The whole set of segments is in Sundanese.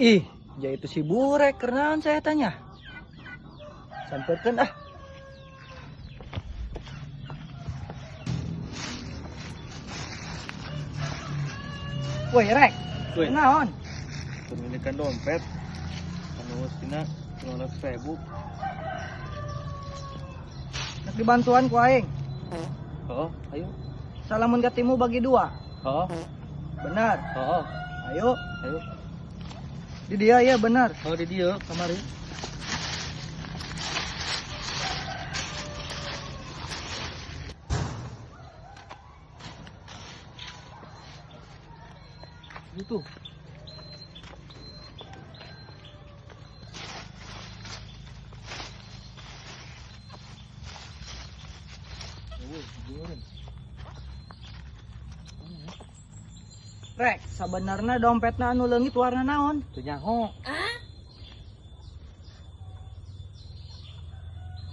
Ih, ja itu si Burek, keur naon saya tanya. Samperkeun ah. Woi, Rek. Woi. Naon? Pemilikan dompet anu tina 900.000. Nek dibantuan ku aing. Heeh, ayo. Salamun katimu bagi dua. Heeh. Benar. Heeh. Ayo, Ayo. Di dia ya benar. Oh, di dieu kamari. Itu. Rek, sabenarna dompetna anu leungit warna naon? Teu nyaho.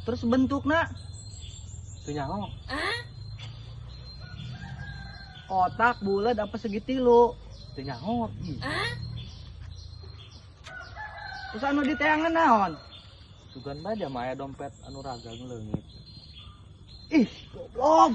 Terus bentukna Teu nyaho. Kotak, bulat, apa segitilu? Teu nyaho. Ih, Terus anu diteangan naon? Sugan bae mah aya dompet anu raga nu leungit. Ih, goblok.